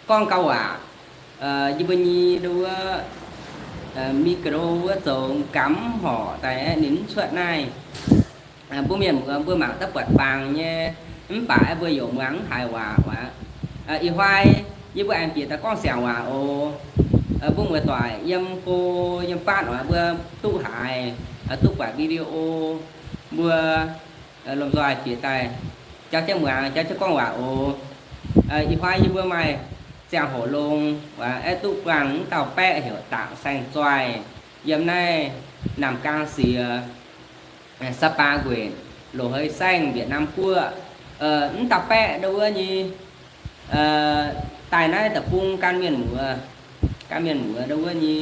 gorngv gau waac. Yie mbuo nyei ndo wuov micro wuov zoux gamv horc daaih aeqv, ninh mv cuotv naaiv. Mbuo mienh muoz mbuo mangc daaih buatc fangx nyei, mv baac aeqv, mbuo yaac muangx mv haiz waac aqv. Ih hnoi yie mbuo aengx bieqc daaih gorngv siang waac oc. Mbuo muoz-doic yiem go yiem faatv oc, mbuo duqv haiz, duqv buatc video, mbuo lomh nzoih bieqc daaih jauv jienv muangx, jauv jienv gorngv waac oc. Ih hnoi yie mbuo maaih ziangh hoc longx, aeqv, duqv buangh mv dauh baeqv heuc Dangc Saeng Zoih, yiem naaiv Naamh Gaang Siex, Sapa Nquetc, Loz-Hei Saengv, Việt Nam Guoqv. Mv dauh baeqv ndo wuov nyei daaih naaiv deic-bung gan mienh muoz, gan mienh muoz ndo wuov nyei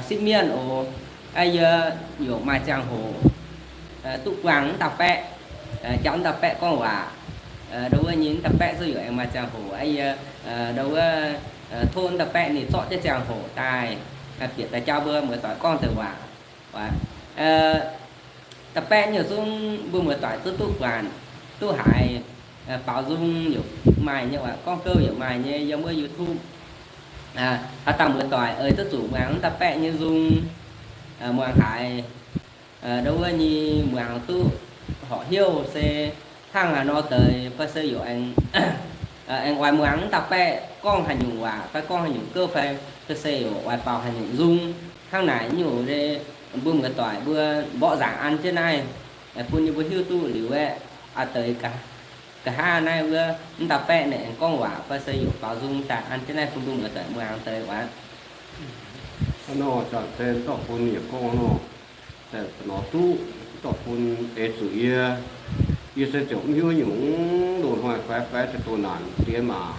sipv mienh oc. Aeqv, yie yaac maaih ziangh hoc duqv buangh mv dauh baeqv, jauv mv dauh baeqv gorngv waac. Ndo wuov nyei mv dauh baeqv zungv yaac aengx maaih ziangh hoc, aeqv, yie ndo wuov tov mv dauh baeqv ninh zorqv jienv ziangh hoc daaih bieqc daaih jauv mbuo muoz-doic gorngv deix waac. Dauh baeqv nyei zungv mbuo muoz-doic duqv duqv buatc, duqv haiz, baaux nzung yaac maaih nyei, waac gorngv gouv yaac maaih nyei yiem wuov YouTube. Haaix dauh muoz-doic eix duqv zuqc muangx mv dauh baeqv nyei nzung, muangx haiz ndo wuov nyei muangx duqv horpc hnyouv se hnangv haaix nor deix fai se yaac aengx oix muangx mv dauh baeqv gorngv haaix nyungc waac fai gorngv haaix nyungc gouv fai, fai se yaac oix baaux haaix nyungc nzung. Hnangv naaic nyungc mbuo muoz-doic mbuo mborqv nzaangc an jienv naaiv bun yie mbuo hiuv duqv liuz aeqv, a'deix nqa'haav naaiv wuov mv dauh baeqv ninh aengx gorngv waac fai se yaac baaux nzung daaih an jienv naaiv bun mbuo muoz-doic muangx deix waac. Hnangv nor zanc se dorh bun yie gorngv nor, nor duqv dorh bun eix zuqc yie. Yie se ziouc mv hiuv nyungc, loz-hnoi faix faix daaih doh naanc diex maac,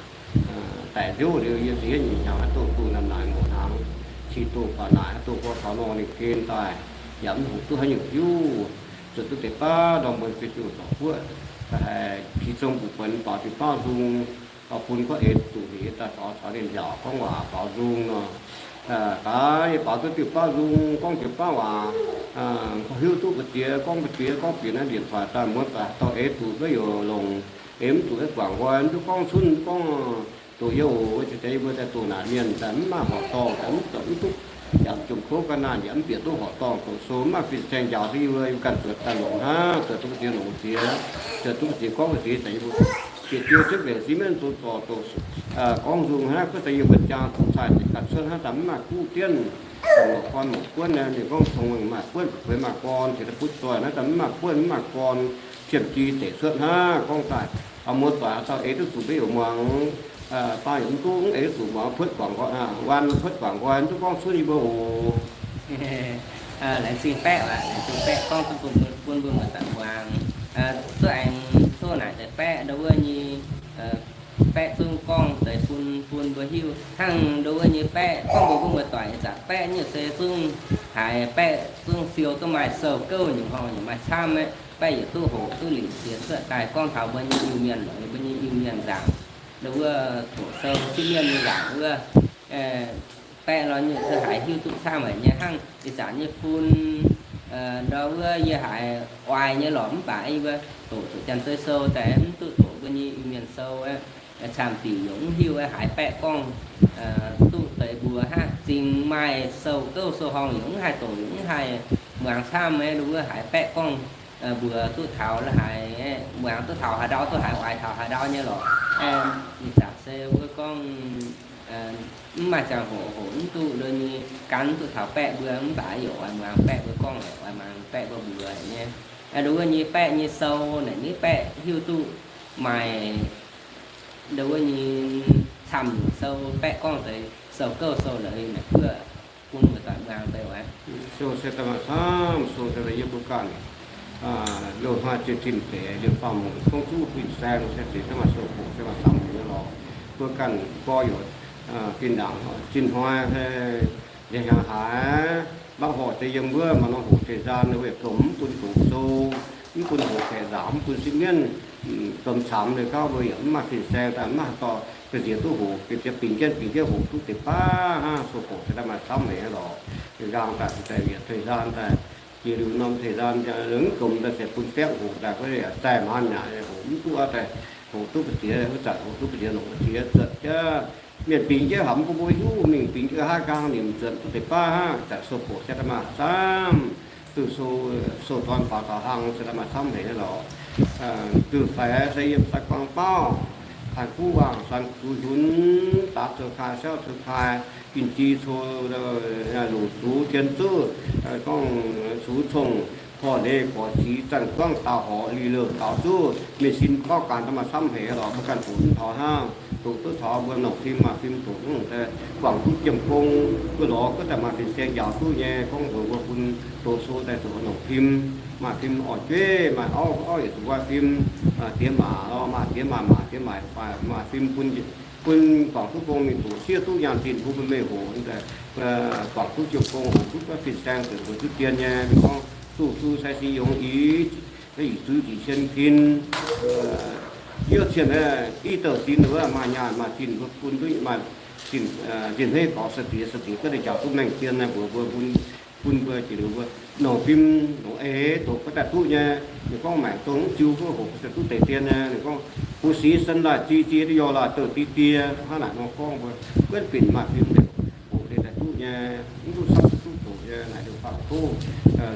daic nziouv liuz yie ziex nyeic hnyangx haaix doh doh naanc naaic ngorc hnaangx, qiex doh baac naaic haaix doh gorx taux nor ninh gen daaih, yaac mv hoqc duqv haaix nyungc hiuv. Zuotc duqv deix baav ndorm mbuo fiev junh zorc guoqv, da'haiz ti zong buc fenx baaux diuh baav nzung, bun gorngv eix zuqc hec daaih taux caux ninh njaaux gorngv waac baaux nzung nor. Gaax yie baaux duqv diuh baav nzung, gorngv diuh baav waac, hiuv duqv mbu'ziex gorngv mbu'ziex, gorngv bieqc naaiv điện thoại daaih muonz baac dorh eix zuqc duqv yaac longc, eix mv zuqc aeqv guangc nqoi, mv duqv gorngv cunv gorngv doqc yie oc. Weic zuqc yie mbuo daaih doh naanc mienh daaih mv maaih horqc dorngh, daaih mv zoux mv duqv, yaac mv jomc kouv ga'naanh, yaac mv bieqc duqv horqc dorngh doqc sou, mv maaih fin-saeng njaaux duqv yie mbuo, yie mbuo ganh zuotc daaih longc hnangv, zuotc duqv mbu'ziex longc mbu'ziex, zuotc duqv mbu'ziex gorngv mbu'ziex, daaih yie mbuo bieqc jiu ziouv mbenc siev mienh zoux zorc doqc gorngv nzung hnangv, kuv daaih yie mbuo jaang zuqc cai ganh cuotv hnangv, daaih mv maaih guv dienv, mouc gorn mouc guonv naaiv, ninh gorngv cong maaih guonv, fu'jueiv maaih gorn, tengx daaih butv zoih naaiv, daaih mv maaih guonv mv maaih gorn, ciem-ji deic cuotv hnangv. Gorngv daaih, muoz-doic haaix dauh eix duqv zuqc mbuo yaac muangx, baav yaac mv duqv, mv eix duqv zuqc muangx, puotv guangc nqoi, waan puotv guangc nqoi, mv duqv gorngv cunv yie mbuo oc. Laengz zingh baeqv aqv, laengz zingh baeqv gorngv duqv bun, bun mbuo muoz-doic muangx. Zuov aengx tov naaic deix baeqv ndo wuov nyei, baeqv zungv gorngv deix bun, bun mbuo hiuv hnangv ndo wuov nyei baeqv gorngv mbuox mbuo muoz-doic ih zanc baeqv nyei se zungv haiz baeqv zungv siou duqv maaih sou gouv nyungc horngh nyungc maaih camv aqv. Baeqv yietc duqv hoqc duqv linc ziex cuotv daaih gorngv taux mbuo nyei Iu-Mienh, mbuo nyei Iu-Mienh nzaangc, ndo wuov doqc sou siev mienh nyei nzaangc wuov, baeqv lorz nyungc se haiz hiuv duqv camv haic nyei hnangv ih zanc nyei fun, ndo wuov yie haiz oix nyei lorqc mv baac yie mbuo doqc zuqc Janx-Zei sou daaih mv duqv doqc mbuo nyei Iu-Mienh sou aqv. Camv-diuc yaac mv hiuv haiz baeqv gorngv duqv deix mbuox hnangv. Zingx maaih sou gouv sou horngh yaac mv haih doqc, yaac mv haih muangx camv aqv. Ndo wuov haiz baeqv gorngv mbuox duqv taux la'haiz, muangx duqv taux haaix ndau duqv haiz oix taux haaix ndau nyei lorqc. Ih zanc se wuov gorngv mv maaih ziangh hoc hoqc mv duqv ndo nyei, gan mv duqv taux baeqv mbuo mv baac yaac oix muangx baeqv mbuo gorngv, oix muangx baeqv mbuo mbuox nyei. Ndo wuov nyei baeqv nyei sou naaic, nyei baeqv hiuv duqv maaih ndo wuov nyei camv nyungc sou, baeqv gorngv deix sou gouv sou la'haiz naaic guoqv bun muoz-doic muangx deix oc. Sou se daaih maaih camv, sou se yiem mbuo ganh loz-hnoi zinh zinh deix liuz faam-mungh gorngv zuqc fin-saeng se zeix daaih maaih sou hoqc se maaih camv nyei lorqc. Mbuo ganh gorx-youz fih ndaangc zinh hnoi nzengc hnyangx haaix, mangc horc deix yiem wuov maaih norm hoqc deix nzaan, weic domh mv bun doqc sou, mv bun hoqc baeqc nzaangc, mv bun sipv mienv domh camx, ninh gauh mbuo yaac mv maaih fin-saeng daaih mv maaih dorh ga'nziex duqv hoqc, ga'nziex bingx jienv bingx jienv hoqc duqv deix baav hnangv. Sou hoqc se daaih maaih camv haic lorqc. Nqaang daaih daaih yietc tengx nzaan daaih, jiex liuz norm tengx nzaan mv domh daaih se bun biangv hoqc daaih, zaih maanc yaac hoqc mv duqv daaih, hoqc duqv ga'nziex wuov zanc hoqc duqv ga'nziex longc ga'nziex zuotc jienv Mienh bingx jienv haic mv bun mbuo hiuv, mingh bingx jienv haav nqaang nimc nzuonx duqv deix baav hnangv, zanc sou-boc se daaih maaih camv, duqv sou, sou-dorn faaux taux hlang se daaih maaih camv haic nyei lorqc. Duqv faix se yiem sai-guang bauv, haih guv waangc, san zuqc hunx, daav cou-kaa, siauv cou-kaa, gin-ji cou, longc zuqc tien zuqv, gorngv zuqc cong, porv leiz porv sic, zanc guangv daauh horc, liuh gaux zuqv, mienh sin gauh ganh daaih maaih camv haic lorqc. Mbuo ganh doqc mv taux hnangv, doqc duqv taux mbuo longc fim, maaih fim doqc, guangc duqv jiem gong, mbuo lorz guov daaih maaih fin-saeng njaaux duqv nyei. Gorngv mbuox mbuo bun doqc sou daaih zoux longc fim, maaih fim orn-jueiv, maaih auv, auv yietc zuqc nqoi fim, diex maac lorh, maaih diex maaih maac, diex maaih maaih fim bun, bun guangc duqv gong mingh doqc siev duqv nyaanh zinh bun mbuo meih hoqc, guangc duqv jiem gong, hoqc duqv fin-saeng, zoux mbuo duqv dien nyei. Mienh gorngv zuqc zuqc sai sin yongz ix, ix zuqc ix cien kin, yie cien i douh zinh wuov, maaih nyaanh maaih zinh mbuo bun duqv, maaih zinh, zinh hmeiv gorx sai-diex, sai-diex guov daaih njaaux duqv maengh dien naaiv mbuox mbuo, bun, bun mbuo jiex liuz mbuo longc fim, longc eix doqc guov daaih duqv nyei. Ninh gorngv maengc dongh mv ziux guov hoqc se duqv deix dien nyei. Ninh gorngv fu sic sen laaih zi, zi duqv yorh laaih douh diqv die, hnangv naaic nor gorngv mbuo guonv binc maaih fim liuz hoqc deix daaih duqv nyei. Mv duqv camv duqv doqc nyei naaic liuz faam kouv,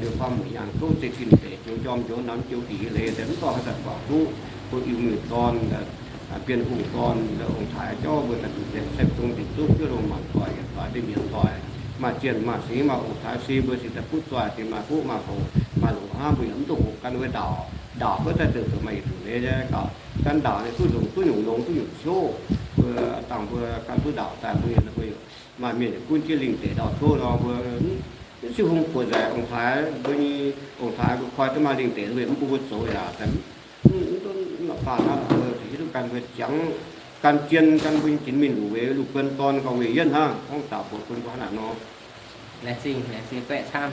liuz faam mueic nyaanh kouv, zeiv zinh deic joux njorm njoux namx joux dingc leiz deix mv dorh haaix zanc guangc duqv. Mbuo Iu-Mienh dorn, Bienh Hungh dorn, ong-taaix jauv mbuo daaih zuqc nzengc saeng zong dingc zungv juov longh mangc doic yietc doic mbenc yietc doic, maaih zienh maaih singx maaih ong-taaix si mbuo cingx daaih butv zoih dingc maaih fuqv maaih hoqc maaih loqc hnangv. Mbuo yaac mv duqv hoqc gan wuov ndaauh, ndaauh wuov daaih zuqc zuqc maaih yietc nyungc leiz nyei gauh. Gan ndaauh ninh duqv nzungh duqv nyungc longx duqv nyungc ciouv. Mbuo dangh mbuo gan duqv ndaauh daaih mbuo yaac, mbuo maaih mienh yaac gunv jienv lingh deic ndau-touv nor mbuo Siv Hungh buoz-nzaix ong-taaix, mbuo nyei ong-taaix mbuo koi duqv maaih lingh deic, mbuo mv bun mbuo zoux yaac mv duqv faanh hnangv, mbuo hiuv duqv gan mbuo jangx, gan zien gan mbuo nyei ginx mingh luc weic lungh buonv dorn gauh weic yienv hnangv. Gorngv zaqc buoz bun mbuo hnangv naaic nor. Laengz zingh, laengz zingh baeqv camv.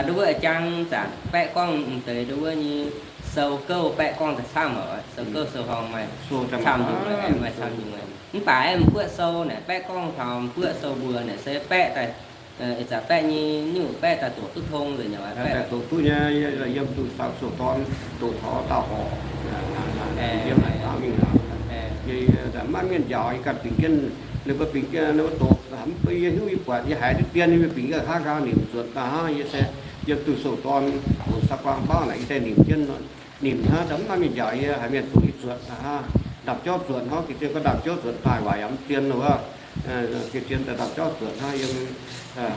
Nduov wuov jangv zanc baeqv gorngv m'deix nduov wuov nyei sou gouv baeqv gorngv daaih camv oc. Sou gouv sou horngh maaih camv nyungc, maaih camv nyungc. Mv baac m'buoqv sou naaic baeqv gorngv taux m'buoqv sou mbuox naaic se baeqv daaih, ih zanc baeqv nyei nyungc baeqv daaih doqc duqv tong nzengc nyei. Daaih doqc duqv nyei, yiem duqv sou dorn doqc taux daauh horc, yiem naaic daaih mingh aqv. Maiv mienh njaaux yie ganh bingx jienv, ninh mbuo bingx jienv ninh mbuo doqc, yie hiuv yie buatc yie haiz duqv dien, yie bingx jienv haav nqaang nimc nzuonx daaih hnangv. Yie se yiem duqv sou dorn doqc sai-guang bauv naaic yie daaih nimc jienv, nimc hnangv, mv maaih mienh njaaux yie, haiz mienh doqc yie zuotc hnangv. Ndapc jauv zuotc hnangv, geh zien gauh ndapc jauv zuotc daaih, waac yaac mv zien loh. Geh zien daaih ndapc jauv zuotc hnangv, yiem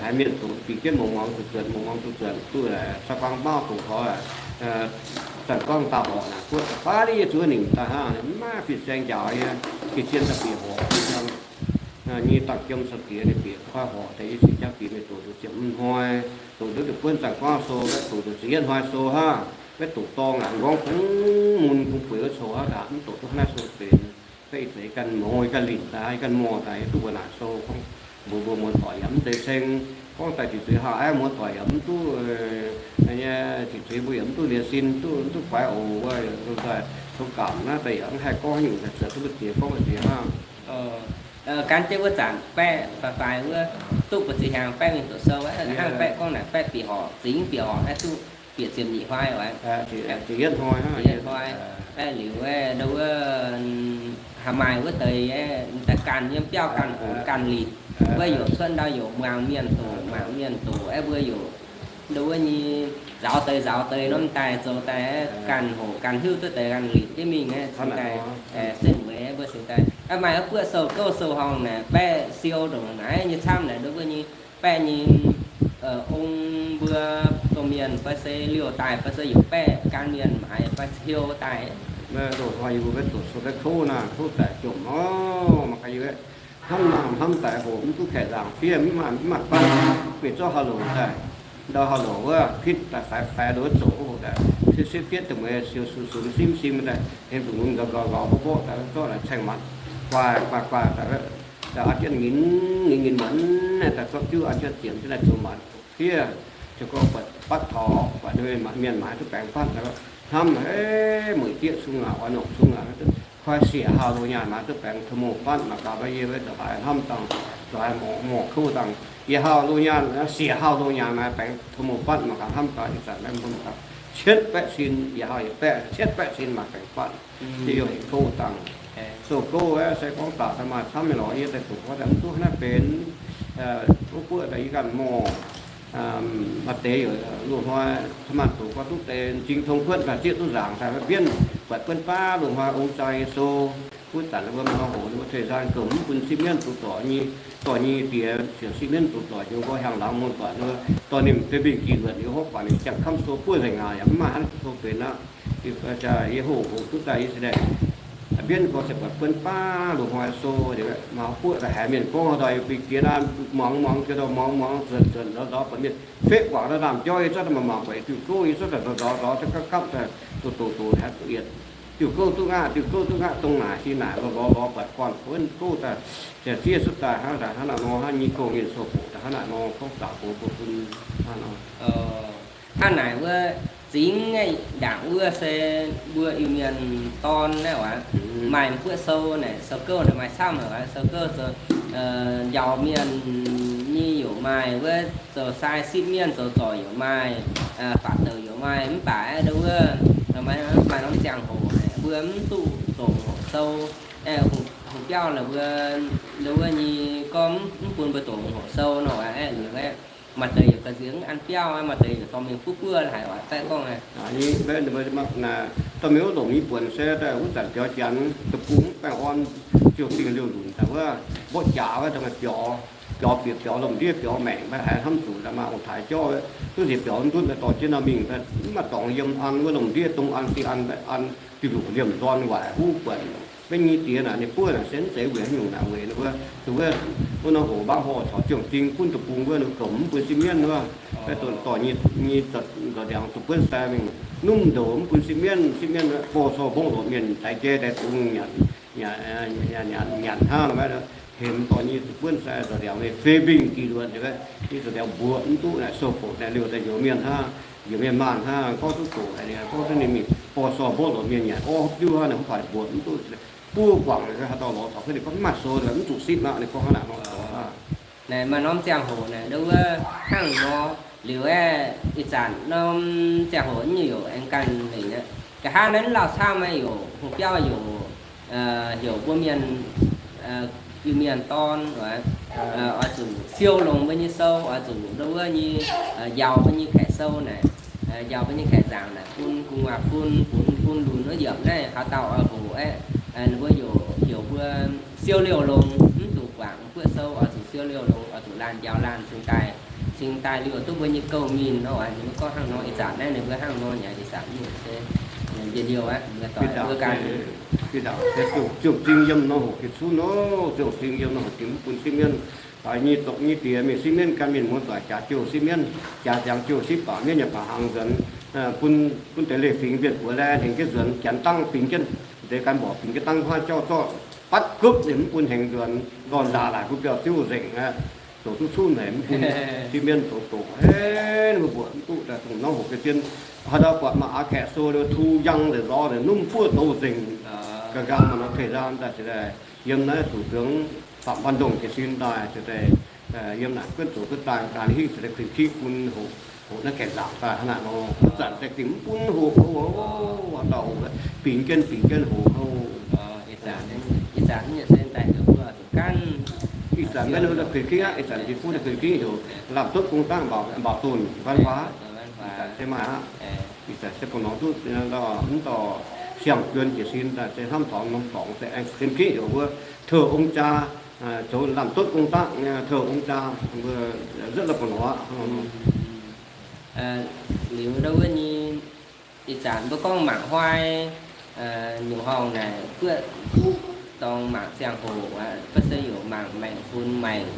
haiz mienh doqc bingx jienv mungz muangx zuqc zuotc, mungz muangx zuqc zuotc, duqv sai-guang bauv doqc taux, zanc gorngv daauh horc naaic, guotv baav yie zuqc nimc daaih hnangv, mv maaih fin-saeng njaaux yie. Geh zien daaih bieqc horc, nyei dangh jiem sau-diex ninh bieqc koi horc daaih, yie cingx jangv bieqc mingh doqc nduqc ziepc hmz hnoi, doqc nduqc buonv zanc gorngv sou, doqc nduqc ziepc yietv hnoi sou hnangv. Maiv doqc dorngh aqv, m'nqorngv kungx mun kungx bueix wuov coux hnangv, mv doqc duqv hnangv naaiv sou benx. Ih zeix ganh mouz ganh linc daaih, ganh mor daaih, duqv mbuo naaic sou gorngv mbuox mbuo muoz-doic yaac mv zeiz ceng. Gorngv daaih ziqc zuiz hlauv-aiv muoz-doic yaac mv duqv, nyei ziqc zuiz mbuo yaac mv duqv liez sin, duqv, mv duqv faix oc. Wuov daaih tov gamh naaiv daaih yaac mv haih gorngv haaix nyungc daaih, zuotc duqv mbuo ziex gorngv mbuo ziex hnangv. Gan jienv wuov zanc baeqv faix-faix wuov, duqv mbuo ziex hnyangx baeqv mingh doqc sou, hnangv baeqv gorngv naaic baeqv bieqc horc, zingx bieqc horc naaiv duqv bieqc ziepc nyeic hnoi oc. Ziepc yietv hnoi, liuz ndo wuov haaix maaih wuov deix daaih ganh yiem biauv ganh hoqc ganh linc. Wuov youc cuotv ndau youc muangx mienh doqc, muangx mienh doqc aeqv, mbuo youc ndo wuov nyei nzaaux deix nzaaux deix norm daaih zoux daaih ganh hoqc ganh hiuv duqv deix ganh linc jienv mingh aeqv, cingx daaih se mueiz mbuo cingx daaih maaih wuov buoqv sou gouv sou horngh naaic baeqv siou ndongc naaiv nyei camv naaic ndo wuov nyei baeqv nyei ong mbuo domh mienh fai se liouh daaih fai se youc baeqv gan mienh maaiz fai hiou daaih. Maiv loz-hnoi yie mbuo maiv doqc sou maiv kouv naaic, kouv daic jomc oc. Mangc gaax yie hnamv nangh hnamv daic hoc mv duqv kaeqv nzaangc fiev, mv maaih, mv maaih ban, mingh zorqv haaix longc daaih, ndau haaix longc wuov pitv daaih faix faix longc wuov zoqc wuov hoc daaih, sipv sipv fietv daaih mueiz siou sung sung simv simv daaih, heng zungc nqauz nqauz nqauz mborqv mborqv daaih, zorqv naaic caengh manc guaaih guaaih guaaih daaih, daaih an jienv ngin ngin ngin manc daaih zorqv diuv an jienv ziemx jienv naaiv zoux manc fiev, ziouc gorngv buatc batv taux, buatc mienh maaiz duqv baengx batv daaih, hnamv, mueic dieqv cun aac, oix nongc cun aac, koi siec hauh loz nyaanh maaiz duqv baengx taux mouh batv mangc gaax. Yie wuov ndongc haaix hnamv dangh, ndongc haaix morc kouv dangh, yietc hauh loz nyaanh, siec hauh loz nyaanh maaiz baengx taux mouh batv mangc gaax, hnamv daaih ih zanc maiv mbuo daaih cietv baeqv cin, yietc hauh yietc baeqv, cietv baeqv cin maaiz baengx batv, yie yaac kouv dangh. Sou gouv aeqv, se gorngv daaih maaih camv nyei lorqc, yie daaih doqc gorngv daaih mv duqv naaiv benx, wuov guoqv daaih yie ganh morh. Maaih deix youc loz-hnoi cin maanh doqc gorngv duqv deix m'zing tong kuotv daaih zieqv duqv nzaangc daaih mbienv buatc buonv baav loz-hnoi ong-zai nyei sou. Wuov zanc mbuo maaih hoc mbuo tuix nzaan gomh mv bun sipv mienv doqc dorc nyei, dorh nyei diex sienx sipv mienv doqc dorc nyei mbuo hiaangx laangz mun buatc dorh ninh mv fei mbienv gih luonc yiem hopv guangc ninh ziangh kamv sou buov nzengc aqv, yaac mv maaih hnangv sou benx aqv. Yie hoqc hoqc duqv daaih yie se daaih mbienv gorx se buatc buonv baav loz-hnoi sou, maaih buoqv daaih haiz mienh gorngv haaix dauh yie bun jiex naaiv muangx muangx, jiex dauh muangx muangx, nzuonx nzuonx nzaaux nzaaux buatc mienh fetv guangc daaih ndaamv jauv, yie zorqv daaih maaih mangc buatc diuh gouv, yie zorqv daaih nzaaux nzaaux nzaaux, zorqv gapv gapv daaih doqc doqc doqc haiz yietc diuh gouv duqv aqv, diuh gouv duqv aqv, dongh naaic sin naaic lorz lorz lorz buatc gorn-buonv gouv daaih, ziouc zieqv cuotv daaih hnangv naaic hnangv naaic nor hnangv nyei gouv nyei sou hoqc daaih hnangv naaic nor gorngv daux gaux bun hnangv nor. Hnangv naaic wuov zingx ndaangc wuov se mbuo Iu-Mienh dorn naaiv oc, maaih buoqv sou naaic, sou gouv naaic maaih camv oc, sou gouv, njaaux mienh nyei yaac maaih, wuov zoux sai sipv mienv zoux zorc yaac maaih, faatv douc yaac maaih, mv baac ndo wuov maaih norm ziangh hoc mbuo mv duqv doqc hoqc sou. Hungh biauv naaic mbuo ndo wuov nyei gorngv mv bun mbuo doqc hoqc sou nor, aeqv, maaih deix yaac ga'nziex mv an biauv, maaih deix yaac dorh mingh buov buov haic oc, daaih gorngv dorh mingh wuov lomc nyei buonc se daaih wuov zanc biaux Janx deic-bung baengh orn ziouc dingh liouh lunc daaih wuov mborqv jaax wuov daaih biaux, biaux bieqc biaux lomh ndiev biaux maengc maiv haiz hnamv zuqc daaih maaih ong-taaix jauv duqv nziex biaux ndutv daaih dorh jienv nor mingh, mv maaih dorngx yiem an wuov lomh ndiev dongh an dingh an an diuh luc liemh nzorn waaic huv buonc. Maiv nyei diex naaic ninh buov naaic se mv zeiz weic haaix nyungc naaic weic wuov, wuov norm hoc mbaangv horh caux ziouc zing gunv deic-bung wuov ninh gomh mv bun sipv mienv wuov, dorh nyei nza'diangx zuqc buonv sai mingh numv ndoqc mv bun sipv mienv, sipv mienv borh sou mborngv loc mienh daix jai daix dungz nyanc hnangv nor maiv hemx dorh nyei zuqc buonv sai nza'diangx fei mbingh gih luonc, nyei nza'diangx mbuoqc mv duqv naaic sou-hoqc naaic liouh daaih njoux mienh hnangv, njoux mienh maanh hnangv, gorngv duqv doqc haic, gorngv duqv ninh mingh borh sou mborngv loc mienh nyanc orv hopv diuv hnangv, ninh mv baac mbuoqc mv duqv, buov guangc haaix dauh lorz taux ninh gorngv mv maaih sou, mv zuqc sipv aqv, ninh gorngv hnangv naaic nor. Naaic maaih norm ziangh hoc naaic ndo wuov hnangv nor. Liuz aeqv, ih zanc norm ziangh hoc nyei yaac aengx ganh lengc aqv. Nqa'haav naaiv mv lauh camv aeqv, yaac hungh biauv yaac heuc mbuo mienh, Iu-Mienh dorn oix zuqc siou longx mbuo nyei sou, oix zuqc ndo wuov nyei njaaux mbuo nyei kaeqv sou naaic, njaaux mbuo nyei kaeqv nzaangc naaic bun gu'nguaaz fun, bun, bun lunx wuov yiemc naaiv haaix dauh oix hoqc aeqv, ninh mbuo yaac heuc mbuo siou liouh longx, mv zuqc guangc buoqv sou, oix zuqc siou liouh longx, oix zuqc laanh njaaux laanh cingx daaih, cingx daaih liouh duqv mbuo nyei gouv mingh nor. Ninh mbuo gorngv hnangv nor, ih zanc naaiv ninh mbuo hnangv nor nyei, ih zanc mbuo se njien-youh aqv, mbuo doic mbuo ganh. Ih zanc se ziouc zingh yiem norm hoc gitv cunv nor, ziouc zingh yiem norm hoc gitv mv bun sipv mienv, doix nyei zoqc nyei diex mingh sipv mienv, gan mienh muoz doic jaax jouh sipv mienv, jaax ziangx jouh sipv baac mienv yaac baac hnaangx nzuonx, bun, bun deix leiz-fingx mbienv buoz laeh hnengx jienv nzuonx, janx dangv bingx jienv, deix gan mborqc bingx jienv dangv huaav jauv zorqv batv gupv ninh mv bun hnengx nzuonx, lorh nzaac laaic bun biauv-ziouv nzengc aqv. Zoux duqv cuv naaic mv bun sipv mienv zoux doqc, mbuo mbuoqc mv duqv daaih dongh norm hoc ga'zien. Haaix dauh buatc maaih aax kaeqv sou liuz tu njang nzengc lorz nzengc, numv buov douz nzengc. Ga'nqaang maaih norm teh nzaan daaih se daaih yiem naaiv zuqc nzuonx Phạm Văn Đồng jiez sin daaih se daaih yiem naaic guonv zoux duqv daaih, daaih hingh se daaih kuinx kiqv bun hoqc, hoqc naaiv gaengh nzaangc daaih hnangv naaic nor. Wuov zanc se dingc mv bun hoqc, haaix dauh hoqc bingx jienv bingx jienv hoqc. Ih zanc mv nyei se daaih heuc mbuo zuqc gan. Ih zanc maiv kuinx kiqv aqv, ih zanc jiex fuqv naaiv kuinx kiqv heuc lamh dotv gong dangv mbaaux, mbaaux donh nquan huaax. Ih zanc se maaih aqv. Ih zanc se bun norm duqv mv dorh siang-juon jiez sin daaih se hnamv taux norm dorngx se aengx kuinx kiqv heuc mbuo เถิดองค์จา, zoux lamh dotv gong dangv เถิดองค์จา, mbuo nzuotv la'ba'nor aqv. Liuz ndau wuov nyei, ih zanc mbuo gorngv mangc hnoi nyungc horngh naaic, buoqv dorngx mangc ziangh hoc aqv, buoqv se heuc mangc maengc fun maengc,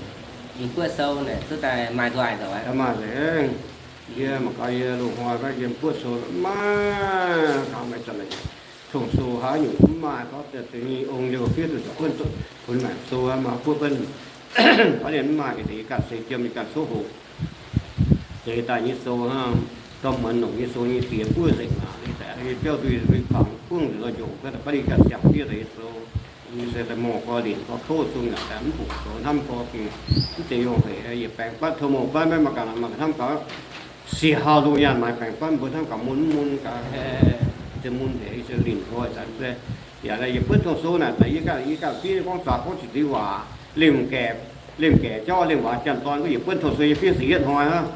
ninh buoqv sou naaic duqv daaih maaih nzoih zoux aqv. Maaih nzengc. Yie mangc gaax yie loz-hnoi maiv yiem buoqv sou maiv gaax, maaih zanc tong sou haaix nyungc mv maaih, gorngv nyei ong liouh fiev duqv buonv, funx maengc sou maaih buoqv buonv, gorngv ninh mv maaih, yie ganh seix jiem, yie ganh coqv hoqc zeix daaih nyei sou hnangv, dorh muonz longc nyei sou nyei diex buov nzengc aqv. Biauv ndui, ndui kuangx buov nzengc lorh njongc, baav ninh ganh siang-fiev daaih nyei sou. Yie se daaih morh gorx, linc gorx, kouv sung yaac daaih mv hoqc zoux, hnamv gorx gengh mv zeiz yungh hec, yietc baengx batv, tov mouz batv maiv maaih ganh, maaih hnamv gaax, siec hauh nzungh nyaanh maaiz baengx batv mbuo hnamv gaax mun mv mun gaax, se mun hec, se linc gorx zanc se Yaac yietc buonv tong-sou naaic, yie ganh, yie ganh fiev gorngv zaqc gorngv qiex diuc waac, liemh gaeqv, liemh gaeqv jauv, liemh waac janx-dorn, yie buonv tong-sou yie fiev sic yietv hnoi hnangv.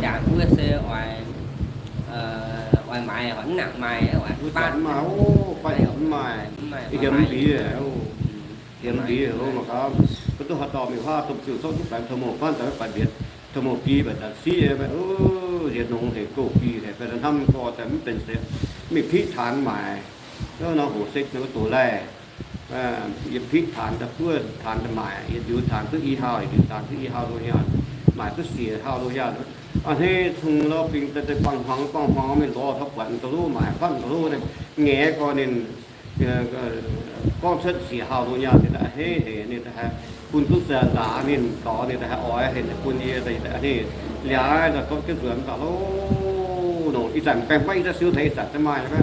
Jangx wuov se oix, oix maaiz, oix mv nangc maaih, oix mv maaih, mv maaih, hiemx mbiz, hiemx mbiz, mv gaax, mv duqv haaix dauh mingh huaav domh ziuh zorqv duqv baengx taux mouc fatv, daaih maiv baeqc mbienx, taux mouc biei mbaeqc zanc siqv, nziex nongx hec gouv biei hec, fai hnamv gorx daaih mv benx seix, mingh piqv taanx maaic, nor hoc se nor doz laih. Yie piqv taanx daaih buov taanx daaih maaic, yietc ndiux taanx duqv i hlaau, yietc ndiux taanx duqv i hlaau loz nyaanh, maaic duqv siec hlaau loz nyaanh. A'hneiv cong-lauv bing daaih buangh hmuangx buangh hmuangx mingh lorz taux buatc ga'lov maaic fatv ga'lov, ngaeqv gorx ninh gorngv cuotv siec hlaau loz nyaanh, ninh daaih a'hneiv hec, ninh daaih haih bun duqv nzaaux ninh dorngx, ninh daaih haih oix hec bun yie, a'hneiv liaac daaih gorngv jienv nzuonx daaih lorqc. Nongc ih zanc baengh maiv ih zanc siou taux ih zanc za'gengh maaih aqv.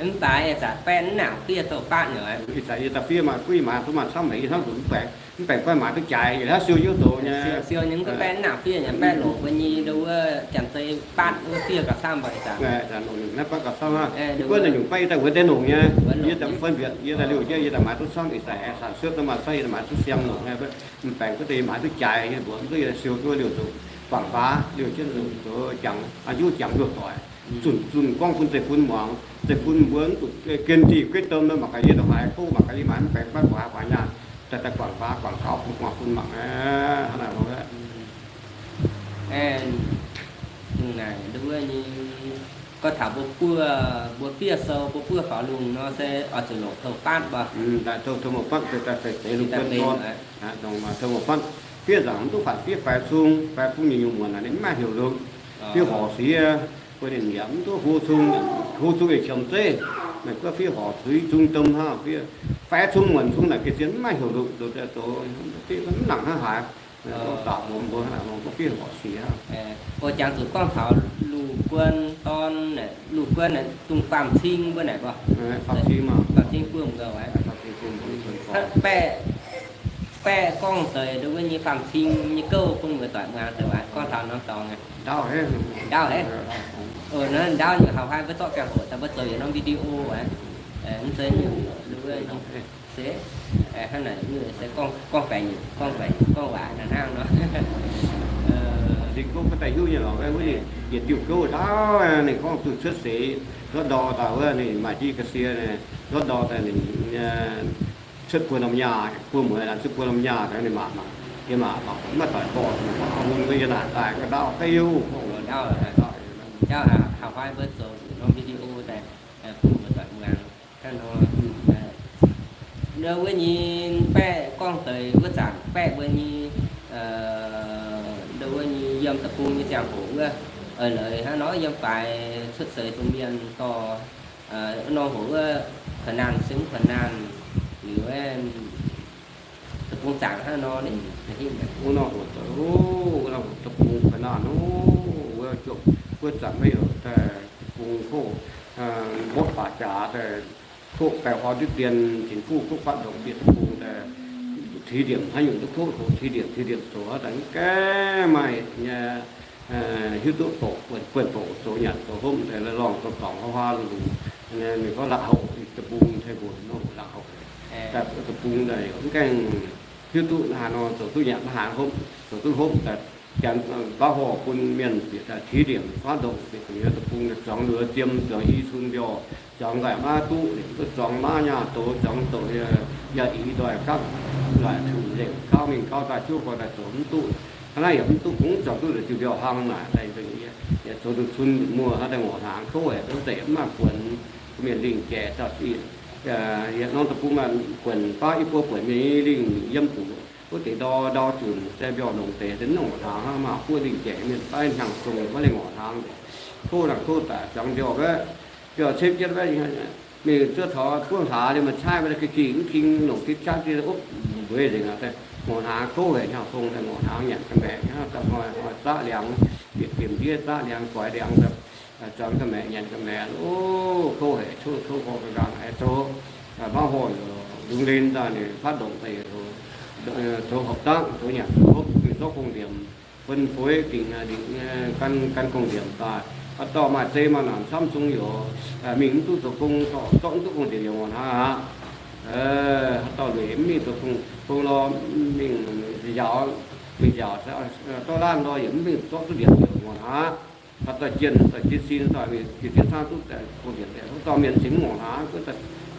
Mv baac ih zanc baeqv mv nangc fiev zoux baatv nyei. Ih zanc yie daaih fiev maaih guiv maaiz duqv maaih camv haic, yie hnamv zuqc mv baengc, mv baengc baeqv maaiz duqv jaaix, yie hnamv siou yie zoux nyei. Siou nyei mv duqv baeqv mv nangc fiev nyei, baeqv longc mbuo nyei ndo wuov janx-zei baatv wuov fiev gauh camv mbuo ih zanc. Baatv gauh camv aqv. Mv gunv naaic nyungc baeqv yie daaih wuov deix longc nyei. Yie daaih mv fun bieqc, yie daaih liouh jienv yie daaih maaiz duqv camv ih zanc, sanx cuotv daaih maaih saaiv yie daaih maaiz duqv siang longc nyei. Mv baengc gunv deix yie maaiz duqv jaaix nyei mbuox, mv duqv yie daaih siou duqv liouh zuqc guangc baax liouh jienv zuqc zoux jangx, an juv jangx luoqc doic. Zunc zunc gorngv bun zeiv-fun muangx, zeiv-fun mbuo mv zuqc gen zingh gueiv domh, mangc gaax yie ndongc haaix kouv, mangc gaax yie maaiz mv baengc maiv guaax guaax nyaanh, daaih daaih guangc baax guangc gaux bun guangc fun mangc aqv. Hnangv naaic lorqc. Aeqv, naaic nduov nyei, gorngv taux mbuo buov, mbuo fiev sou, mbuo buov faaux lungh nor se oix zuqc longc tong-fatv mbuo. Tong-fatv, tong-fatv fiev nzaangc mv duqv faatv fiev faix cung, faix cung nyei nyungc muonc naaic ninh mv maaih heuc longc. Fiev horc siex, bun ninh yaac mv duqv hlo cung, hlo cung yietc qiemx zeiv. Meih gorngv fiev horc siex cung domh hnangv, fiev faix cung muonc cung naaic gengh zien mv maaih heuc longc, zoux zoux fiev mv nangc hnangv haaix. Gorngv daaih mbuo, mbuo hnangv naaic gorngv fiev horc siex. O, jangx zuqc gorngv taux Luv Guon dorn, Luv Guon naaic dongh Faam Cing mbuo naaic mbuo. Faam Cing buonv mbuo, baeqv, baeqv gorngv deix nduov wuov nyei Faam Cing nyei gouv bun mbuo doic muangx deix waac gorngv taux norm dorngx. Ndaauv haic. Ndaauv nyei hauh haih mbuo zorqv ziangh hoc daaih mbuo zoux yietc norm video aqv. Mv zeiz nyungc nduov wuov se hnangv naaic nyungc se gorngv baengc nyungc, gorngv baengc nyungc, gorngv waac naaic hnangv nor. Cing gouv daaih hiuv nyei lorqc, wuov ninh yietc diuh gouv ndaauv ninh gorngv duqv cuotv seix, cuotv ndor daaih wuov ninh maaih jienv ga'sie, cuotv ndor daaih ninh cuotv buo norm nyaah, buo mueiz laanh cuotv buo norm nyaah, ninh maac, yie maac mv maaih doic gorx, mun wuov yie naaic daaih ga'ndaauv feiv houv. Jauv hauh fai mbuo zoux norm video daaih bun mbuo doic muangx. Nduov wuov nyei baeqv gorngv deix wuov zanc baeqv mbuo nyei, nduov wuov nyei yiem deic-bung nyei ziangh hoc wuov, eix leiz hnangv nor yiem faix cuotv seix dongh mienh dorh, nor hoc wuov kuonx naanh se mv kuonx naanh liuz, deic-bung zaangc hnangv nor ninh, wuov nor hoc, wuov nor hoc deic-bung kuonx naanh, wuov jomc, wuov zanc maiv heuc daaih deic-bung koqv, mbopv baac jaax daaih koqv baengh orn ndutv dien, Chính phủ koqv fatv ndongc bieqc deic-bung daaih, ทีเดียว haaix nyungc duqv koqv hoc ทีเดียว ทีเดียว zoux daaih mv gaengh maaih nyei hiuv duqv bouc, buonc bouc zoux nyanc zoux hopv daaih lorngh dorngx dorngx huaav huaav luc luc. Ninh gorngv la'houc deic-bung, Taiv-Guoqv nor la'houc daaih deic-bung daaih mv gaengh hiuv duqv haaix nor zoux duqv nyanc mv haaix hopv, zoux duqv hopv daaih janx baav horh bun mienh bieqc daaih ทีเดียว huaav ndongc bieqc gu'nyuoz deic-bung zuangx luoz ziem, zuangx i cun mbiorh, zuangx nqaaic maiv duqv, zuangx maiv nyaah doz, zuangx doqc yaac i ndoih gapv, ndoih tuc nzengc gauv mingh gauv daaih, juov gorx daaih zoux mv duqv. Hnangv naaiv yaac mv duqv, kungx zuangx duqv ndoih diuh mbiauh hlaang naaic, yaac zoux nduqc cun nduqc muoz hnangv daaih ngorc hnaangx kouv, duqv nzengc mv maaih buonc. Mienh lingh jaic dauh zieqc, yietc norm deic-bung maaih buonc baav i buo buonc mienh lingh yiem zuqc wuov deix ndau ndau zunc se mbiauh longx deix, se mv ngorc hnaangx hnangv, maaih buov lingh jaic mienh fai hnyangx zong maiv lingh ngorc hnaangx. Kouv naaic kouv daaih zuangx mbiauh wuov, mbiauh cemv jienv wuov, mingh zuov taux buov hlaax liemh maaih caaiv wuov, ga'gingh mv king longc gitv qaqv jienv opv mbueiz nzengc aqv. Ngorc hnaangx kouv haic, hnyangx zong daaih ngorc hnaangx nyanc ga'maeqc hnangv, zaqv liangx, bieqc gemh ndiev zaqv liangx, goix liangx, zuangx ga'maeqc nyanc ga'maeqc. O, kouv haic, coqv kouv gorngv ga'nqaang haic zoux. Maiv horh, lungh len daaih ninh fatv ndongc deix zoux hopv dangv, zoux nyanc zoux hopv, mingh zorqv gong-liemc. Bun fuix dingc gan, gan gong-ndiemc daaih. Haaix dauh maaih zei maaih naanc camv zungv yoc, mingh mv duqv zoux gong, zorqv mv duqv gong-ndiemc yaac ngorc hnangv aqv. Haaix dauh lueic mv mingh zoux gong, gong lorz, mingh nziaauc, mingh nziaauc dorv laanh lorz yaac mv mingh zorqv duqv ndiemc yaac ngorc hnangv. Haaix dauh jienh, dauh jienh sin, dauh jiex jienv camv duqv gong-ndiemc, haaix dauh mienh cingx mv ngorc hnangv.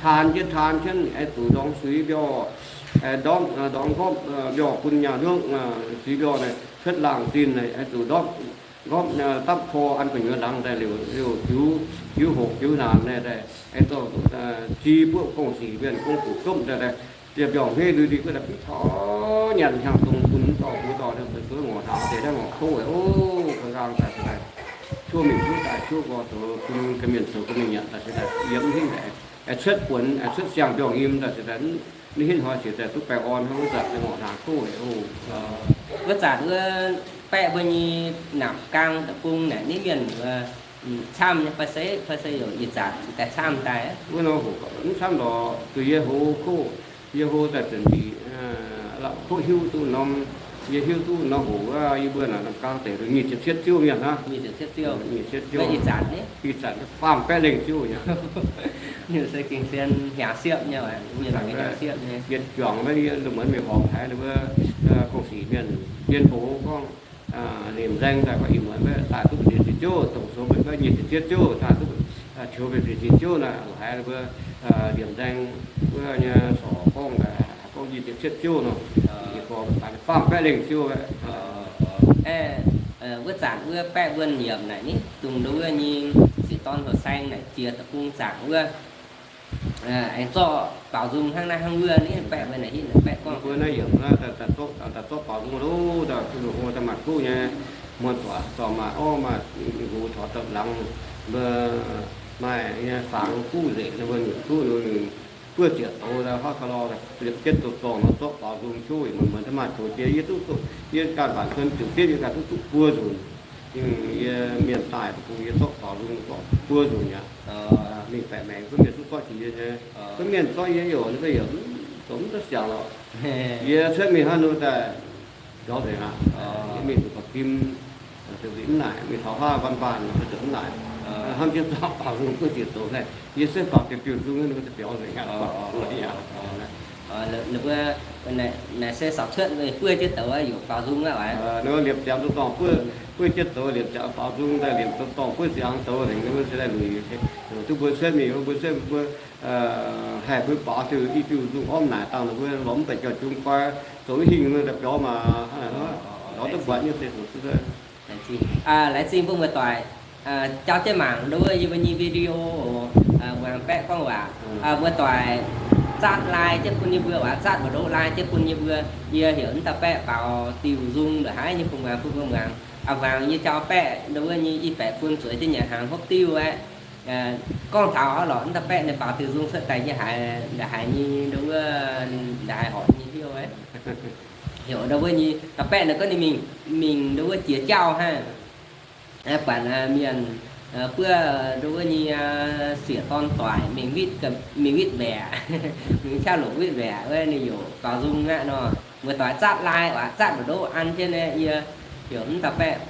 Taan jienv taan jienv, aengx zuqc ndorngx suiv mbiauh, ndorngx, ndorngx nqorngv mbiauh bun nyaah hluoqv, suiv mbiauh naaic cuotv laangh zinh, aengx zuqc ndorngv, ndorngv dapv kor an gu'nyuoz laangz daaih liouc, liouc jiuv, jiuv hoqc jiuv naanc daaih, aengx dorh zi buoqv gong-sic mienh gong-fuqv gomv daaih, daaih, mbiauh hmeiv lui lui guov daaih, mv taux nyanc hnyangx dongh bun dorh bun dorh, ngorc hnangv deix naaiv ngorc kouv weic, o, ga'nqaang daaih se daaih, cuov mingh cuov daaih cuov gorx zoux bun ga'mienh zoux ga'mienh nyanc daaih se daaih yiem mv hinv daaih, cuotv buonc, cuotv siang-mbiorngh nyim daaih se daaih, mv hinv hnoi siec daaih duqv baengh orn hnangv wuov zanc nyei ngorc hnangv kouv weic, o. Wuov zanc wuov baeqv mbuo nyei naamh gaang deic-bung naaic, ninh mienh camv nyei fai se, fai se youc ih zanc daaih camv daaih? Wuov nor hoc mv camv lorqc, zuqc yie hoz kouv, yie hoz daaih zanc diqc, la'kuqv hiuv duqv norm, yie hiuv duqv norm hoc wuov, yie mbuo naaic naamh gaang deic nyic ziepc cietv ziouv mienh hnangv. Nyic ziepc cietv ziouv. Ih zanc, ih zanc faam baeqv lengh ziouv nyei. Ninh se gengh sien hnyangx siepv nyei, yietc juangc maiv muonz mingh horpc haiz ninh mbuo gong-sic mienh, mienh hoc gorngv, liemh nzaeng daaih gorngv ih muonz maiv daaih duqv nyic ziepc ziouv, dongh sou mbuo gorngv nyic ziepc cietv ziouv daaih duqv, qiux mbuo nyic ziepc cietv ziouv naaic, haiz ninh mbuo liemh nzaeng wuov nyei sorc gorngv daaih gorngv nyic ziepc cietv ziouv nor, faam baeqv lengh ziouv. Wuov zanc wuov baeqv wuonh yiemc naaic ni dongh nduov wuov nyei sieqv dorn houh saeng naaic jiex deic-bung zaangc wuov, aengx zorqv baaux nzung hnangv naaiv hnangv wuov ni, baeqv wuonh naaic hitv naaic baeqv gorngv mbuo naaiv yiemc naaiv daaih zorqv baaux nzung loh, daaih daaih maaih duqv nyei, muoz-doic dorh maaih orv maaih hux taux da'laangz, mbuo maaih nyei fangx guv nzengc, mbuo nyungc duqv buov ziepc douz, haav ga'lorqv liepc jienv douz-dorngh nor zorqv baaux nzung ciouv, muonz-muonz daaih maaih zoux jiex yie duqv, yie ganh mbatc kuon ziouc dietv yie ganh duqv duqv buo nzunc. Yie mienh daaih deic-bung yie zorqv baaux nzung zorqv buo nzunc aqv. Mingh baeqc maengx gunv mienh duqv zorqv jiex yie nyei. Gunv mienh zorqv yie youc, ninh mbuo youc zoux mv duqv siangx lorqc. Yie cuotv mingh hnangv nor daaih mbiauz nzengc aqv. Yie mingh zuqc ba'kim, mv naaic, mingh taux haav nqaam nqaam, mv naaic, hnamv jienv zorqv baaux nzung duqv ziepc douz naaiv, yie se baaux diuc diuc nzung, ninh mbuo daaih mbiauz nzengc aqv. Ninh mbuo naaic se caux cuotv buov jienv douz youc baaux nzung aqv. Ninh mbuo liepc ziangx douz-dorngh buov, buov jienv douz liepc ziangx baaux nzung daaih, liepc douz-dorngh buov ziangx douz nzengc, ninh mbuo se daaih luic duqv mbuo cuotv mingh, mbuo cuotv mbuo haih mbuo baaux diuc i diuh nzung orv naaic dangh ninh mbuo lorz mv daaih jauv-jung koi, zoux hingh daaih biaux maah, lorz duqv buatc nyei se zuqc. Laengz zingh mbuo muoz-doic jauv jienv mangc nduov yie mbuo nyei video, muangx baeqv gorngv waac. Muoz-doic zatv like jienv bun yie mbuo, waac zatv mbu'ndoqv like jienv bun yie mbuo. Yie heuc mv dauh baeqv baaux diuh nzung ndongc haaix nyei bun muangx, bun mbuo muangx. A'hmuangx yie jauv baeqv nduov nyei i baeqc fun zueiz jienv nyanc hnaangx hopv diuh aeqv, gorngv taux lorqc mv dauh baeqv ninh baaux diuh nzung cuotv daaih yie haiz ndongc haaix nyei nduov, ndongc haaix horpc nyei hnyouv aeqv. Heuc nduov nyei dauh baeqv naaic gorngv ninh mingh, mingh nduov jiex jauv hnangv. Buatc mienh buov nduov nyei sieqv dorn doic mingh witv, mingh witv mbaeqc, mingh qaqv longc witv mbaeqc wuov ninh youc baaux nzung aqv nor. Muoz-doic zatv like waac zatv mbu'ndoqv an jienv naaiv yie heuc mv dauh baeqv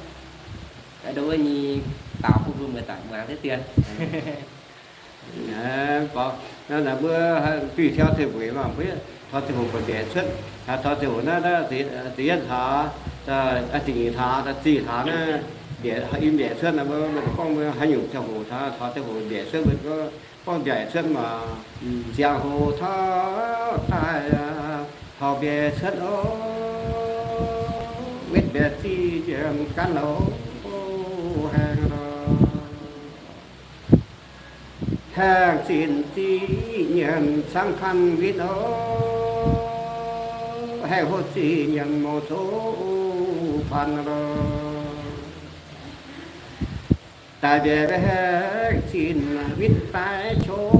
nduov nyei baaux bun mbuo muoz-doic muangx deix dien. Naaiv mbuo duih tiau ziepc weic maah, mbuo taux ziepc hoc mbiaec cuotv, taux ziepc hoc naaiv, ziepc yietv hlaax, ziepc nyeic hlaax, ziepc hlaax naaiv, mbiaec, i mbiaec cuotv naaiv, mbuo gorngv mbuo haaix nyungc ziangh hoc taux, taux ziepc hoc mbiaec cuotv, mbuo gorngv mbiaec cuotv maah, ziangh hoc taux daaih, taux mbiaec cuotv oc, wetv mbiaec ziqc nyiemc gan oc, haengh oc. Haengh zinh ziqc nyiemc cangv panh witv oc, haengh hoc ziqc nyiemc mouc zoux panh oc. Daaih mbiaec haengh zinh witv daaih qouv,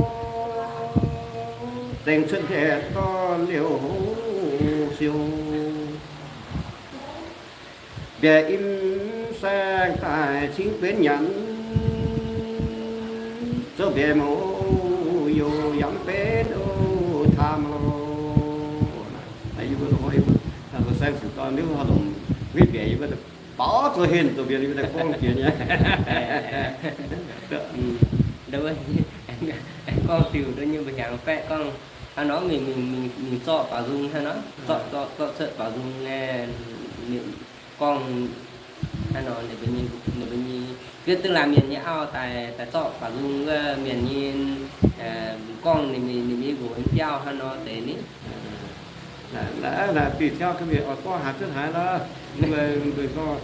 zengc cuotv mbiaec dorh liouh hungh siou. Mbiaec im saeng daaih cingv benx nyanc, zoux mbiaec mouc youc yangh benx oc, taam loh. Saeng zuqc dorn liuz, lomc witv mbiaec yie mbuo baaux zoux henv zoux mienh daaih gorngv jiex nyei. Gorngv diuh nduov nyei mbuo hiaangx baeqv gorngv, hnangv nor mingh, mingh, mingh zorqv baaux nzung hnangv nor, zorqv, zorqv, zorqv cuotv baaux nzung naaiv, gorngv hnangv nor, ninh mbuo nyei, ninh mbuo nyei, zieqv duqv laanh mienh nyei auv daaih, daaih zorqv baaux nzung wuov mienh nyei, gorngv ninh, ninh nyei nqox nyei biauv hnangv nor deix ni. Naaiv, naaiv diuh jauv ga'mienh oix gorngv haaix duqv haaix lorqc. Mbuo, mbuo gorngv,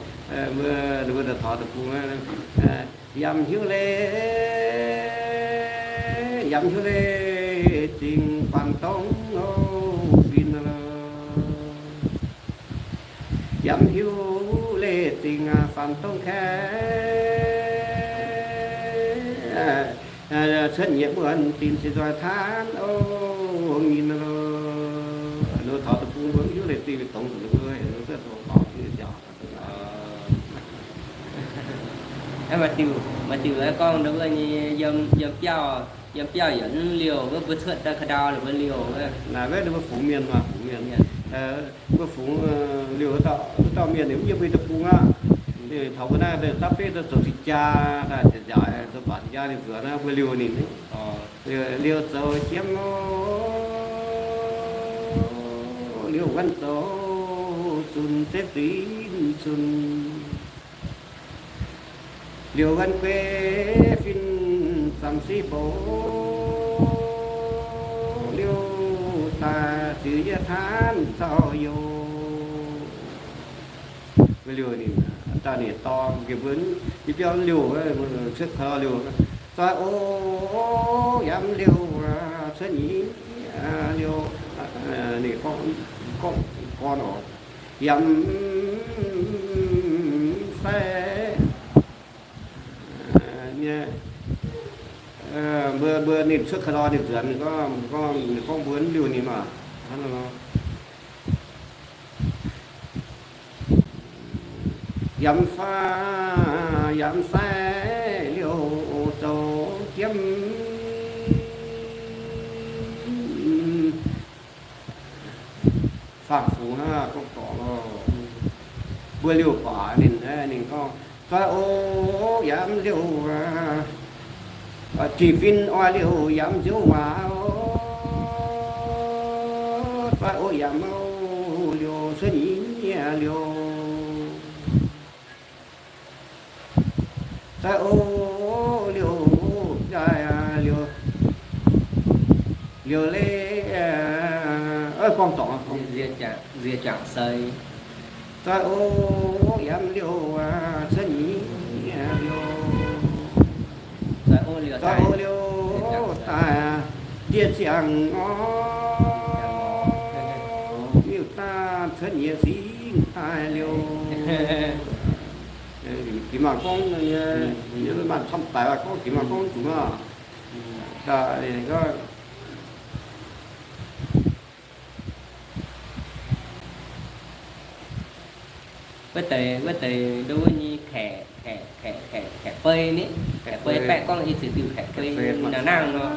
mbuo, mbuo daaih taux deic-bung, yaac hiuv leiz, yaac hiuv leiz zingh faanh dongh fin, yaac hiuv leiz zingh faanh dongh kaeqv, cuotv nyieqc muonc zinh se nzoih taanv o nyinh lo. Ninh taux deic-bung mbuo hiuv leiz zingh dongh zuqc ninh mbuo, ninh mbuo cuotv dongh baaux jienv jauv. Maaih diuc, maaih diuc gorngv ndau wuov nyei yiem, yiem biauv, yiem biauv yietc liouh wuov, mbuo cuotv daaih ka'ndau ninh mbuo liouh wuov. Naaiv wuov ninh mbuo fungx mienh maah, fungx mienh. Mbuo fungx liouh wuov dauh mienh ninh mv yiem mbuo deic-bung aqv. Ninh taux mbuo naaiv daaih dapv betv zoux sing jaa, daaih nziaauc nziaauc zoux baac sing jaa ninh nzuonx naaiv, mbuo liouh ninh. Liouh zoux jiem o, liouh wuonv zoux zunh, zepv zinh zunh. Liouh wuonv guei fin zamc si bouc, liouh daaih ziux yie taanv zaux youh. Liouh ninh, daaih ninh dorng nqemh mbuo nyei biauv liouh, cuotv kaux liouh, zoi o, yaac liouh, cuotv nyei liouh, ninh gorngv, gorngv, gorngv oc, yaac sai nyei. Mbuo, mbuo ninh cuotv kaux ninh nzuonx, ninh gorngv, ninh gorngv mbuo liouh ninh maah, hnangv nor. Yaac faah yaac sai liouh zoux jiem. Faam-fungx hnangv gorngv dorngc loh. Mbuo liouh baac ninh, ninh gorngv, zoi o, yaac liouh, jiex fin oix liouh yaac nziouv waac o, zoi o yaac mouh liouh cuotv nyei liouh. Zoi o, liouh jaaix liouh, liouh leiz, gorngv dorngc, nziex juangc seix. Zoi o, yaac liouh cuotv nyei liouh. Zoi o, liouh daaih ndie ziangh orv, miuc-daanh cuotv nyei singx daaih liouh. Diex maac gorngv nyei, maac camv daic gorngv diex maac gorngv zuqc aqv. Wuov deix, wuov deix nduov wuov nyei kaeqv, kaeqv, kaeqv, kaeqv fei ni. Kaeqv fei baeqv gorngv i ziex diuh kaeqv fei nangh nangh nor.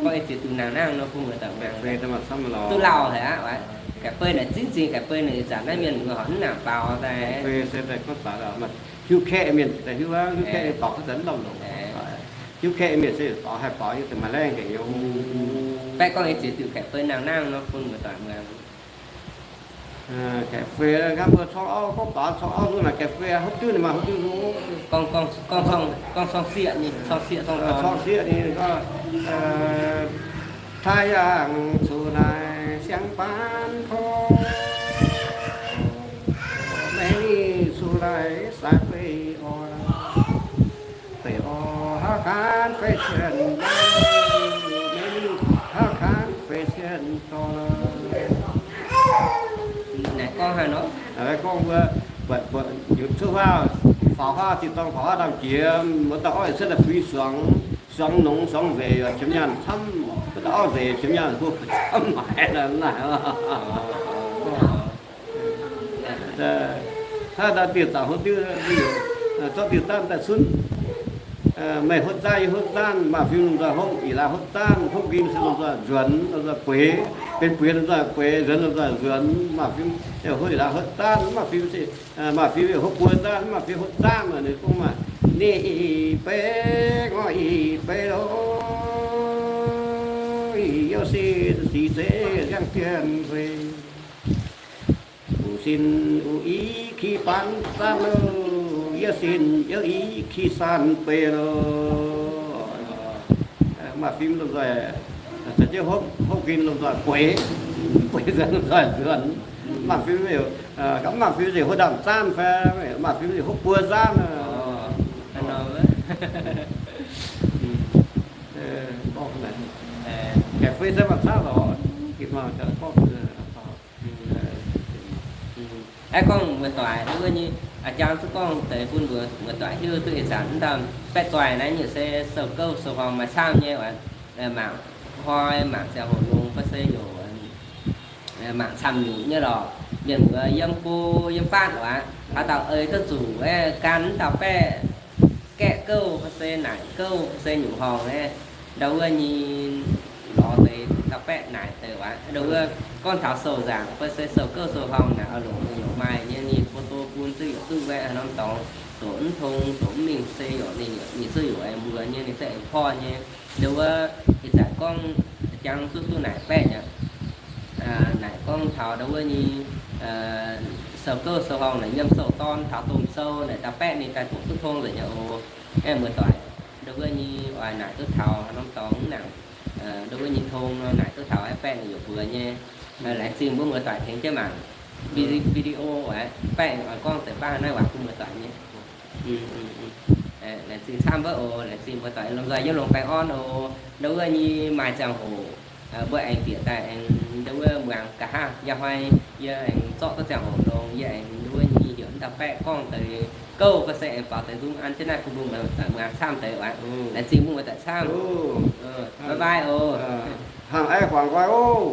Gorngv i ziex diuh nangh nangh nor bun muoz-doic muangx. Duqv lauh haic aqv. Kaeqv fei naaic zingv zingh kaeqv fei naaic ih zanc naaiv mienh muoz horpc mv nangc baaux daaih. Hiuv kaeqv mienh daaih hiuv aqv, hiuv kaeqv nyei baaux kuv zanc mv lamh longc. Hiuv kaeqv mienh se baaux haih baaux nyei, maaih laengh haic nyei. Baeqv gorngv i ziex diuh kaeqv fei nangh nangh nor bun muoz-doic muangx. Kaeqv fei hnangv mbuo corng auv gorngv baaux corng auv nzung naaic kaeqv fei hopv diuv ninh maaih hopv diuv nzung. Gorngv, gorngv, gorngv corng sieqv nyei, corng sieqv, corng sieqv nyei gorngv, 太阳出来像半坡，美丽出来晒北欧。 北欧好看飞天，美丽好看飞天高了。 Naaiv gorngv haaix nor? Naaiv gorngv mbuo buatc, buatc yietc cuotv huaav, faaux huaav, tin-dorngh faaux huaav ndaamv-jiex, mbuo dauh orv cuotv daaih fui suangx, suangx nongx suangx nzeic yaac qiemx nyaanh camv, mbuo dauh orv nzeic qiemx nyaanh hlo camv, maaiz naaic. Hnangv naaiv diuh zaangc hlo diuv, zorqv diuh zanv daaih cunv, Meih hopv zaanv, yie hopv zaanv, maaih fim lomh nzoih hopv, ih laaix hopv zaanv, hopv nqin se lomh nzoih nzuonx, lomh nzoih bueix, benx bueix lomh nzuih bueix, nzuonx lomh nzoih nzuonx, maaih fim, hopv ih laaix hopv zaanv, maaih fim se, maaih fim hopv buo zaanv, maaih fim hopv zaanv, ninh gorngv maaih, ninh ih beiv, ngorc ih beiv loh, ih youh sin sic zeiz liangv dien fei. Wuov sin wuov i ki ban zaanv loh, yie sin youh i ki san beiv loh. Maaih fim lomh nzoih, za'gengh hopv, hopv nqin lomh nzoih bueix, bueix nzuonx lomh nzoih nzuonx. Maaih fim, maaih fim ziouc hopv ndaamv zaanv fai, maaih fim ziouc hopv buo zaanv. Gaengh fei se maaih camv lorqc, gengh maaih camv gorngv. Aeqv, gorngv muoz-doic wuov nyei, a'jang zuqc gorngv deix bun muoz-doic hiuv duqv ih zanc mv dauh baeqv zoih naaiv nyungc se sou gouv sou horngh maaih camv nyei, mangc hnoi mangc ziangh hoc longx fai se yaac mangc camv nyungc nyei lorqc. Mienh muoz yiem go yiem faatv lorqc aqv, haaix dauh ei duqv zuqc aeqv, gan mv dauh baeqv gaeqv gouv fai se naaic gouv fai se nyungc horngh aeqv, ndau wuov nyei lorz deix dauh baeqv naaic deix waac. Ndau wuov gorngv taux sou nzaangc fai se sou gouv sou horngh naaic, oix longc, longc maaih nyei ninh photo bun zuqc, yaac duqv wuov haaix norm dorngx, doqc mv tong, doqc mv mingh se yaac ninh, ninh zuqv yaac aengx mbuox nyei, ninh zuqv aengx porv nyei. Ndau wuov ih zanc gorngv jangx zuqv duqv naaic baeqv aqv. Naaic gorngv taux ndau wuov nyei sou gouv sou horngh naaic, yiem sou dorn taux domh sou naaic dauh baeqv ninh daaih doqc duqv tong nzengc nyei oc. Aeqv, muoz-doic, ndau wuov nyei oix naaic duqv taux norm dorngx mv nangc, ndau wuov nyei tong nor naaic duqv taux aeqv, baeqv ninh yaac mbuox nyei. Laengz zingh mbuo muoz-doic tengx jienv mangc video aqv. Baeqv oix gorngv deix baav naaiv waac bun muoz-doic nyei. Laengz zingh camv mbuo oc. Laengz zingh muoz-doic lomh nzoih yiem longx baengh orn oc. Ndau wuov nyei maaih ziangh hoc mbuo aengx bieqc daaih aengx ndau wuov muangx nqa'haav. Yaac hnoi yie aengx zorqv duqv ziangh hoc longx, yie aengx ndau wuov nyei heuc mv dauh baeqv gorngv deix gouv fai se aengx faaux deix nzung an jienv naaiv bun mbuo muoz-doic muangx camv deix waac. Laengz zingh mbuo muoz-doic camv. Bye bye oc. Hnangv aeqv, guangc nqoi oc.